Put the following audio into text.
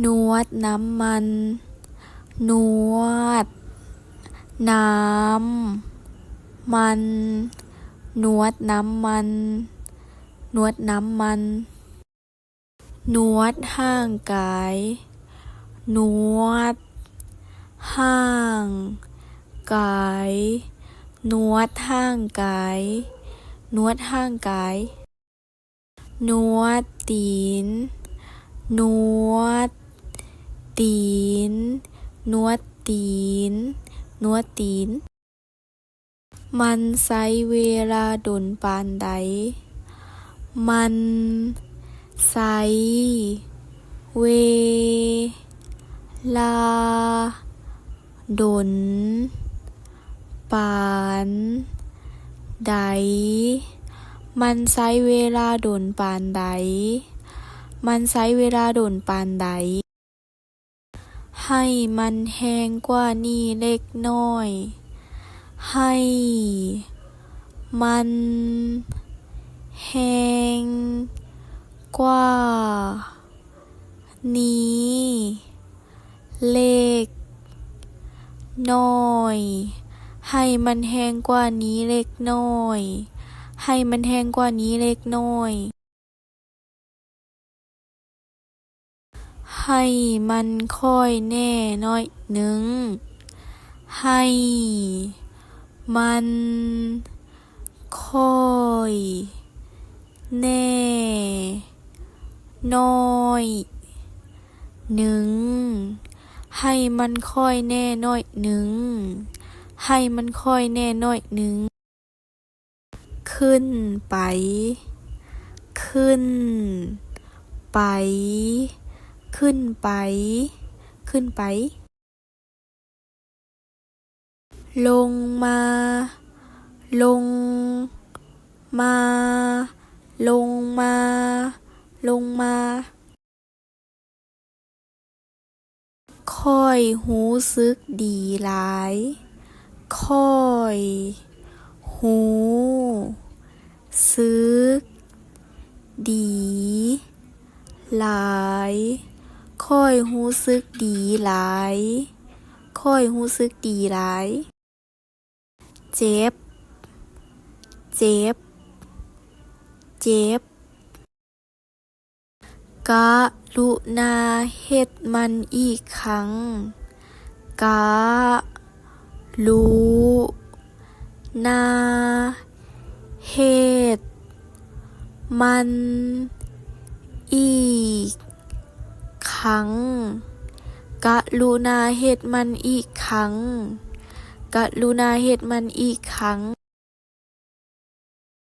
ນວດນ້ຳມັນ. ນວດນ້ຳມັນ. ນວດນ້ຳມັນ. ນວດນ້ຳມັນ. ນວດຮ່າງກາຍ. ນວດຮ່າງກາຍ. ນວດຮ່າງກາຍ. ນວດຮ່າງກາຍ. ນວດຕີນ. ນວດຕີນ. ນວດຕີນ. ນວດຕີນ. ມັນໃຊ້ເວລາດົນປານໃດ? ມັນໃຊ້ເວລາດົນປານໃດ? ມັນໃຊ້ເວລາດົນປານໃດ? ມັນໃຊ້ເວລາດົນປານໃດ? ໃຫ້ມັນແຮງກວ່ານີ້ເລັກນ້ອຍ. ໃຫ້ມັນແຮງກວ່ານີ້ເລັກນ້ອຍ. ໃຫ້ມັນແຮງກວ່ານີ້ເລັກນ້ອຍ. ໃຫ້ມັນແຮງກວ່ານີ້ເລັກນ້ອຍ. ໃຫ້ມັນຂ້ອຍແນ່ໜ້ອຍໜຶ່ງ. ໃຫ້ມັນຂ້ອຍແນ່ໜ້ອຍໜຶ່ງ. ໃຫ້ມັນຂ້ອຍແນ່ໜ້ອຍໜຶ່ງ. ໃຫ້ມັນຂ້ອຍແນ່ໜ້ອຍໜຶ່ງ. ຂຶ້ນໄປ. ຂຶ້ນໄປ. ຂຶ້ນໄປ. ຂຶ້ນໄປ. ລົງມາ. ລົງມາ. ລົງມາ. ລົງມາ. ຂ້ອຍຮູ້ສຶກດີຫຼາຍ. ຂ້ອຍຮູ້ສຶກດີຫຼາຍ. ຂ້ອຍຮູ້ສຶກດີຫຼາຍ. ຂ້ອຍຮູ້ສຶກດີຫຼາຍ. ເຈັບ. ເຈັບ. ເຈັບ. ກະລຸນາເຮັດມັນອີກຄັ້ງ. ກະລຸນາເຮັດມັນອີກຄັ້ງ. ກະລຸນາເຮັດມັນອີກຄັ້ງ. ກະລຸນາເຮັດມັນອີກຄັ້ງ.